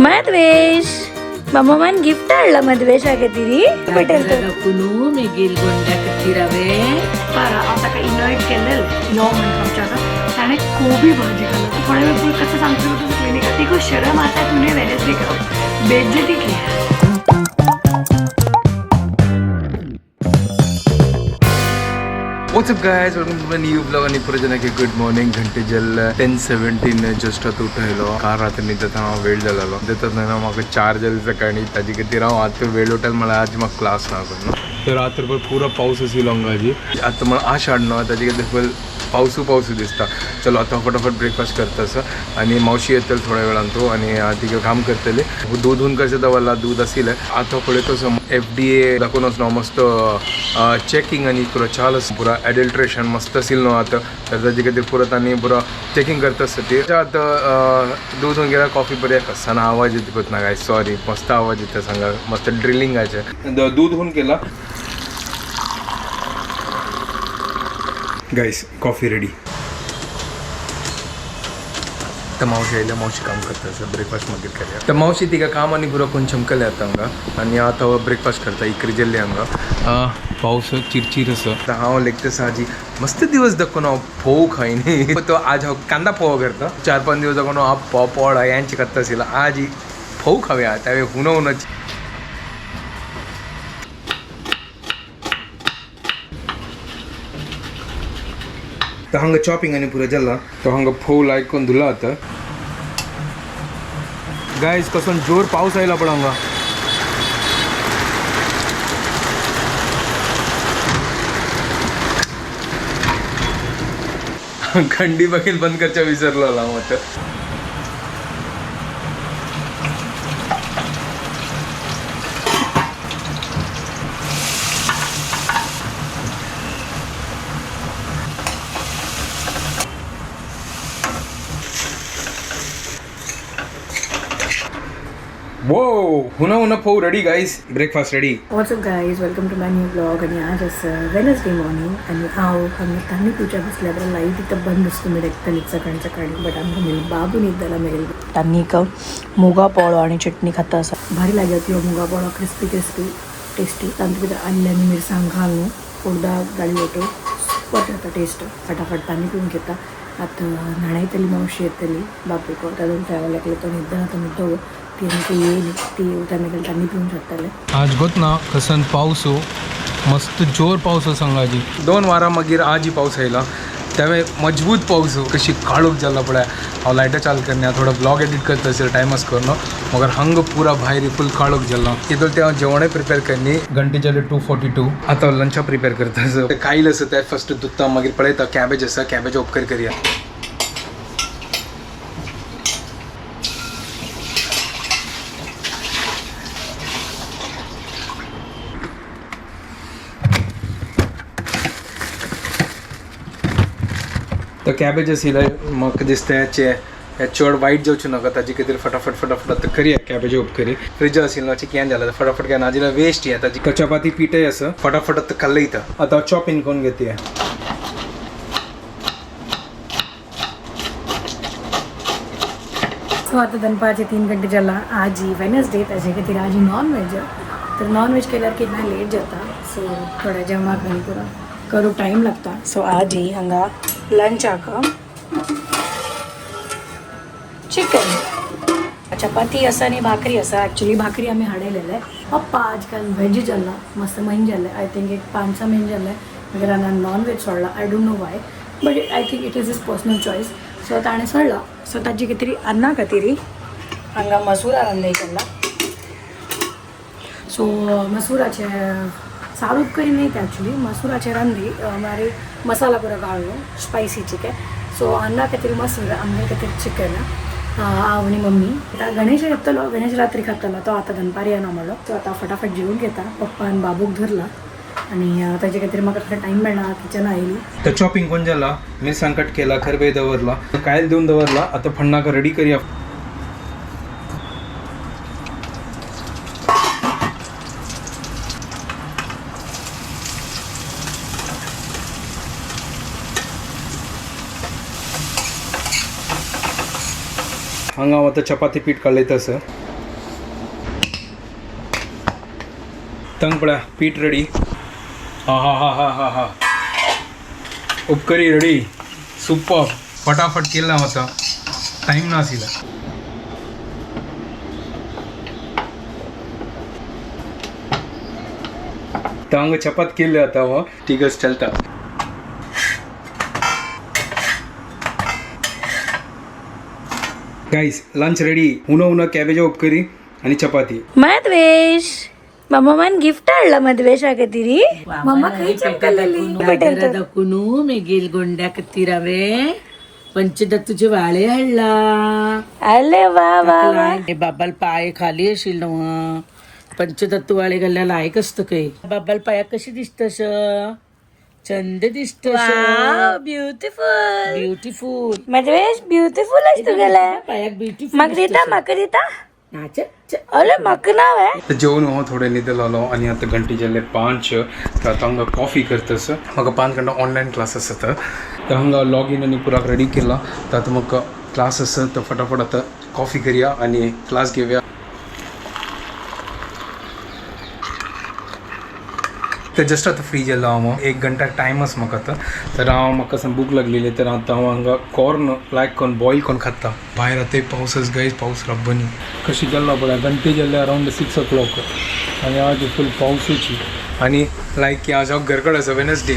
Madhvesh मम्मान gift आणला मधवेश खातीर. आता काही इनोव्हेट केलेलं यो म्हणून आमच्या आता त्याने कोबी भाजी खाल्लं. थोड्या वेळ पुढे कसं सांगतो तुझं क्लिनिक ती खूप शरम आता तुने वेनेसडे करो बेइज्जती की. What's up guys, welcome to my new vlog. आणि पुढे की गुड मॉर्निंग. घंटे जल 10:17 जस्ट आता उठायलो. काल रात्री न्हिदता हांव वेळ जालेलो. न्हिदता ना म्हाका 4 जाले सकाळी. ताजे खातीर हांव आतां वेळ उठल म्हळ्यार आज म्हाका क्लास ना करून. तर रात्रभर पुरो पावस आशिल्लो हांगा. आतां म्हळ्यार आषाढ न्हू, ताजे खातीर फुल पावसू पावसू दिसता. चलो आतां फटाफट ब्रेकफास्ट करता आसा आनी मावशी येतली थोड्या वेळान तो आनी तिका काम करतली. दूध हून कशें दवरला, दूध आशिल्लें. आतां पळयता आसा FDA दाखोवन वचना मस्त चॅकिंग आनी पुरो चाल आसा. पुरो एडल्ट्रेशन मस्त आशिल्लो न्हू आतां, तर ताजे खातीर पुरो तांणी पुरो चॅकिंग करता आसता ती. आतां दूध हून गेल्यार कॉफी बरी आसतना आवाज येता ना काय, सॉरी मस्त आवाज येता सांगा, मस्त ड्रिलिंगाचें. दूध हून केला गाईस, कॉफी रेडी. तर मावशी आयल्या, मावशी काम करता आसा. ब्रेकफास्ट मागीर करया. तर मावशी तिका काम आनी पुरो कोण चमकले आतां हांगा आनी आतां ब्रेकफास्ट करता इकरी जेल्ली हांगा. पावस चिरचिर आसा. आतां हांव लेगता आसा आजी मस्त दिवस दाखोवन हांव फोव खायनी. तो आज हांव कांदा फोव करता. 4-5 दिवस दाखोवन हांव पापड यांचे खाता आशिल्लो. आज फोव खावया त्यावेळी हुनो हुनो. तर हांगा चॉपिंग आनी पुरो जाला. तो हांगा फोव लायक करून धुला आतां. गायज कसो जोर पावस आयला पण हांगा. खंडी बघील बंद करच्या विसरलो हांव आतां. वो हुना हुना फोव ready guys, breakfast ready. What's up guys, welcome to my new blog. आणि आज असं वेनसडे मॉर्निंग आणि हांव हांगा तान्नी पूजा बसल्या. बरं लाईट इथं बंद असतो मी एकटलीच सकाळी सकाळी, बट आमकां मेल बाबू न्हिदला मेल. तान्नीक मुगा पोळो आणि चटणी खाता आसा. भारी लागत ह्यो मुगा पोळो, क्रिस्पी क्रिस्पी टेस्टी. तातूंत भितर आल्ले आनी मिरसांग घालून फोडदा गाडी वोटो सुपर जाता टेस्ट. फटाफट तान्नी पिवन घेता. आतां न्हाणयतली मावशी येतली बापूक, तातूंत ट्रॅव्हल एकलो तो न्हिदना, तो न्हिदो ती आमकां येयली ती येवता मागीर तान्नी पिवन शकतले. आज गोत ना कसन पावस मस्त जोर पावस सांगा आजी. 2 वारां मागीर आजी पावस आयला. त्यावेळी मजबूत पावस कशी काळोख जाला पळय. हांव लायटा चालू करना, थोडो ब्लॉग एडिट करता असेल टायम आस करून, मगर हंग पुरा भायर फुल काळोख जाला. तितून ते हांव जेवणय प्रिपेर करनी. घंटे जाले 2:42. आतां हांव लंचा प्रिपेर करता. आसा कायल आसा ते फस्ट दुखता, मागीर पळयता कॅबेज आसा, कॅबेज उपकार करया. तर कॅबेज आशिल्ले म्हाका दिसता हे चड वायट जावचें नाका, ताजे खातीर फटाफट फटाफट आतां करया कॅबेज उपकरी. फ्रिज आशिल्लो can जाला फटाफट काय नाजाल्यार वेस्ट येता. ताजी चपाती पिठय आसा, फटाफट आतां कलयता. आतां चॉपिंग करून घेतया. सो आता दनपारचे 3 घंटे जाला. आज वेनसडे, ताजे खातीर आज नॉन व्हेज. तर नॉन व्हेज केल्यार केन्ना लेट जाता, सो थोड्या जेवणाक आनी पुरो करूंक टायम लागता. सो आज हांगा लंचाक चिकन चपाती आसा आनी भाकरी आसा. एक्चुअली भाकरी आमी हाडयलेले. पप्पा आजकाल व्हेज जाला, मस्त म्हयने जाले, I think एक 5-6 म्हयने जाले. मागीर हांगा नॉन व्हेज सोडला. I don't know why, but I think it is his personal choice. So ताणें सोडला. सो ताजे खातीर अन्ना खातीर हांगा मसुरा रांदय केला. सो मसुराचे सार उपकरी न्ही ते, एक्चुअली मसुराचे रांदली मागीर मसाला पुरो घालून स्पायसी चिकन. सो अन्ना खातीर मसूर, आमगे खातीर चिकन. हांव आनी मम्मी. आतां गणेश येतलो, गणेश रात्री खातलो, तो आतां दनपार येना म्हणलो. सो आतां फटाफट जेवून घेता. पप्पा आनी बाबूक धरला आनी ताजे खातीर म्हाका थोडो टायम मेळना किचना आयली. तर चॉपिंग कोण जाला, मिरसांग कट केला, खरबे दवरला, कायल दिवन दवरला. आतां फण्णाक रेडी करया. हांगा हांव आतां चपाती पीठ काडलें तसं. तंग पळय पीठ रेडी. हा हा हा हा हा हा उपकरी रेडी. सुपर. फटाफट केला होता, टाइम नाशिला. तर हांगा चपात केल्ले आता हो. ठीकच चलता. Guys lunch ready. उनो उनो कॅबेजा उपकरी आणि चपाती. मधवेश, मम्मान गिफ्ट आणला मधवेश ಆಗತ್ತೀರಿ. मम्मा खंय चमकलेली. दाखवून मेगेल गोंड्या कत्तीरावे पंचदत्तूचे वाळे हाडला. अरे वा वा वा. हे बाबाला पाय खाली असेल ना, पंचदत्तू वाळे घालल्या लायक असतं काही. बाबाला पाया कशी दिसतस, चंद दिसत. ब्युटिफुल. ब्युटिफुल. मधवेश, ब्युटिफुल आहेस तू गेला. पायाक ब्युटिफुल. मग दिता, म्हाका दिता. अरे म्हाका नाव आहे. तर जेवण हो थोडे न्हिदलो आलो आणि आता घंटे जाल्ले 5. तर आता हांगा कॉफी करतस. म्हाका 5 घंटा ऑनलायन क्लास आसता. तर हांगा लॉग इन आनी पुराक रेडी केला. तर आता म्हाका क्लास आसा, तर फटाफट आता कॉफी करया आणि क्लास घेवया. तर जस्ट आता फ्री जाल्लो हांव. 1 घंटा टायम आसा म्हाका आतां. तर हांव म्हाका सांग भूक लागलेली, तर आतां हांव हांगा कॉर्न लायक करून बॉयल करून खाता. भायर आतां पावस आसा गायज, पावस रब्बनी कशी जाल्लो पळय. घंटे जाल्ले अरावंड 6 o'clock आनी आज फूल पावसूची. आनी लायक की आज हांव घरकड आसा, वेनसडे.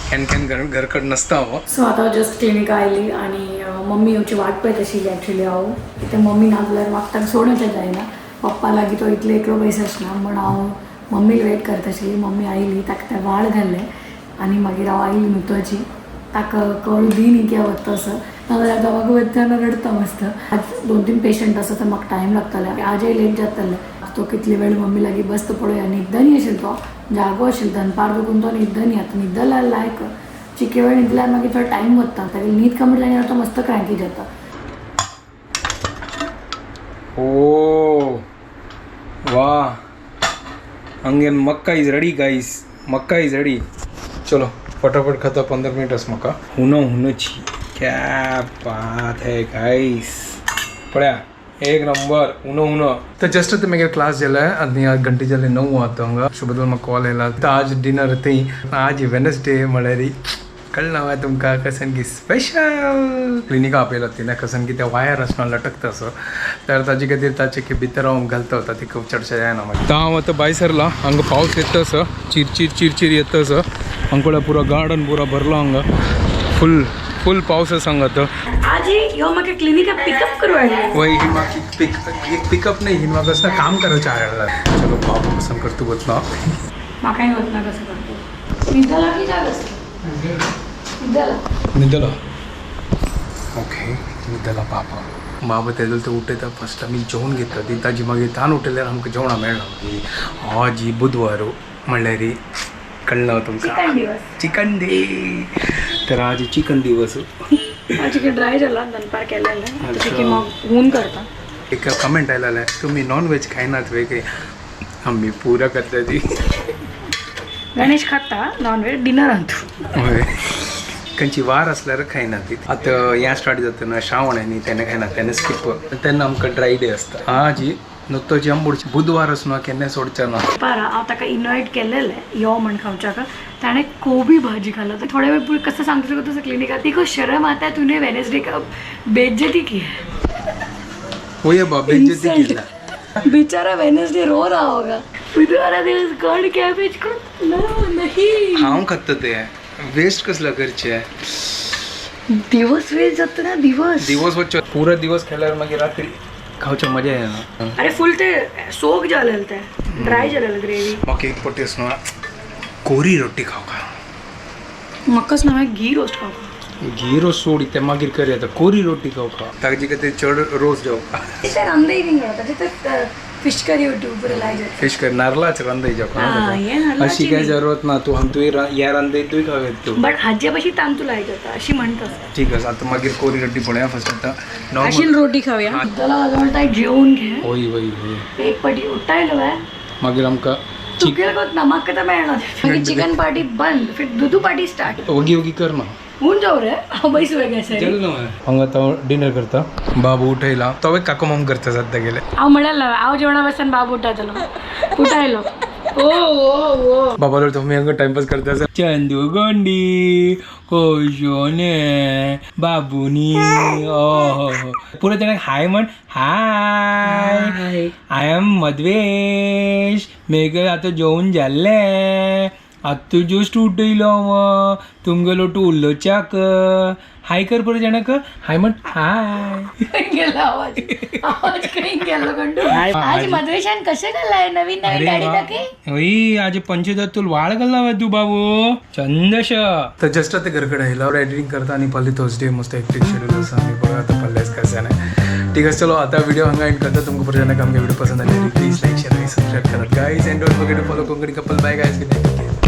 केन्ना केन्ना घरकड नासता हांव. सो आतां जस्ट क्लिनिका आयली आणि मम्मी येवची वाट पळयत आशिल्ली एक्चुली हांव. कित्याक मम्मी ना जाल्यार म्हाका ताका सोडूंक जायना, पप्पा लागीं तो इतलो एकलो पयस आसना म्हण हांव मम्मीक वेट करता आशिल्ली. मम्मी आयली, ताका ते वाळ घाल्ले आनी मागीर हांव आयली नुतोची. ताका कळू दी न्ही की हांव वता असो, नाजाल्यार तो म्हाका वतना रडटा मस्त. आज 2-3 पेशंट आसा तर म्हाका टायम लागतले, आजय लेट जातले. तो कितले वेळ मम्मी लागीं बसता पळोवया. न्हिदनी आशिल्लो तो, जागो आशिल्लो, दनपार दुखून तो न्हिदनी. आतां न्हिदला लायक चिके वेळ न्हिदल्यार मागीर थोडो टायम वता, ताका न्हीद कमी जाली तो मस्त क्रांकी जाता. ओ वा, अंगेन Mecca is ready guys, Mecca is ready. चलो फटाफट खाता, 15 मिनट आसा म्हाका. हुनो हुनोची क्या बात है गाईस, पळया एक नंबर हुनो हुनो. तर जस्ट आता मागीर क्लास जाले आनी आज घंटे जाले 9 आतां हांगा. शुभदल म्हाका कॉल येयला. तर आज डिनर थंय. आज वेनसडे म्हळ्यार कळना हांवें तुमकां कसन की स्पेशल क्लिनिका आपयला तिने कसन की त्या वायर आसना लटकता असो, तर ताजे खातीर ताचे की भितर हांव घालता होता ती खूब चडशें जायना मागीर. तर हांव आतां भायर सरला. हांगा पावस येता असो, चिरचिर चिरचिर येता असो. हांगा पुरो गार्डन पुरो भरलो हांगा, फुल फुल पावस आसा हांगा आतां. आजी यो म्हाका क्लिनिका पिकअप करू आयले. वय ही म्हाका पिकअप नाही, ही म्हाका असं काम करायचें हाडला. चलो बाबा पसंत करतू वतलो. म्हाकाय वतना कसं करतो न्हिदला की जाग आसता न्हिदला. निदलो. ओके, निदला बाबा. बाबा तेदो ते उठयता. फस्ट आमी जेवण घेता ती ताजी, मागीर तान उठयल्यार आमकां जेवणां मेळना मागीर. आज बुधवार म्हणल्यार कळना तुमकां, चिकन दिवस. Chicken day. तर आज चिकन दिवस. चिकन ड्राय जाला, दनपार केलेलं चिकन मग ऊन करता. एक कमेंट आयलेले, तुम्ही नॉन व्हेज खायनात वेगळे. आम्ही पुरा करता ती. गणेश खाता नॉन व्हेज डिनर आणतो. हय, खंयची वार आसल्यार खायना ती. आतां हें स्टार्ट जाता ना श्रावण न्ही, तेन्ना खायना, तेन्ना स्कीप. तेन्ना आमकां ड्राय डे आसता. आज नुकतोची आंबूड बुधवार आसून केन्ना सोडचें ना. पारा हांव ताका इनवायट केलेलें यो म्हण खावच्याक, ताणें कोबी भाजी खाला. तर थोड्या वेळ पुढे कसं सांगू शकतो तसं क्लिनिकात तिको शरम आता है, तूने वेनेसडे का बेइज्जती की है. होय बा, बेइज्जती केला. बिचारा वेनेसडे रो रहा होगा. बुधवारा दिवस गड कॅबेज को नाही. हांव खाता ते वेस्ट कसला करचे. दिवस वेस्ट जातो ना दिवस. दिवस वच्चो पुरा दिवस खाल्यार मागीर रात्री खावच्या मजा येना. अरे फुल ते सोक झालेलं, ते ड्राय झालेलं ग्रेव्ही. म्हाका एक पटी आसना कोरी रोटी खावका. म्हाकाच ना घी रोस्ट खावपा. घी रोस सोड, ते मागीर करया, आतां कोरी रोटी खावका. ताजे खातीर चड रोस जावका. ते रांदय थिंगा ताचे ते फिश करी यूट्यूब लाय जाता. फिश कर नारलाच रांदय जावका. हा, हे नारळाची अशी काय न्ही. जरूरत ना, तूं हांतूय ह्या रांदय तूंय खावं तूं. बट हाजे पशी तांतू लाय जाता अशी म्हणतात. ठीक आसा, आतां मागीर कोरी रोटी पळोवया फर्स्ट आतां अशील नॉर्मल. रोटी खावया. चला म्हणटा जेवून घे. होय होय होय. एक पटी उठायलो आहे. मागीर आमकां चुकेल कोत ना, म्हाका तर मेळना. मागीर चिकन पार्टी बंद, फिर दुदू पार्टी स्टार्ट. ओगी ओगी कर ना. होऊन जाऊ रे, हांव बैस वेगळे सर. चल ना, हांगा तो डिनर करता. बाबू उठयला, तोवे काको माम करता सद्या गेले. हांव म्हणलें हांव जेवणा बसन बाबू उठायतलो, उठायलो. बाबालो तुम्ही हांगा टाइमपास करता आसा. चंदू गोंडी कोशोने बाबुनी ओ पुरो तेणें हाय म्हण. हाय, I am Madhvesh. मेगे आतां जेवन जाल्लें, आतां जस्ट उठयलो हांव तुमगेलो टू उलोवच्याक. हाय कर पुरो जाणाक, हाय म्हण, हाय. गेला आवाज, आवाज खंय गेलो गंडू? आज मधवेशान कशें घालाय नवीन नवीन गाडी दाखय. ओई, आज पंचदत्तूल वाळ घालला तू बाबू चंदश. तर जस्ट आता घरकडे आयला, एडिटिंग करता आणि पल्ली थर्सडे मस्त हेक्टिक शेड्यूल आसा आणि बघा आता पल्ल्याच कसं नाही. ठीक आहे, चलो आता व्हिडिओ हांगा एंड करता. तुमका परत आमगे व्हिडिओ पसंद आले प्लीज लाईक, शेअर आणि सबस्क्राईब करात guys, and don't forget to follow Konkani couple. Bye guys, good night.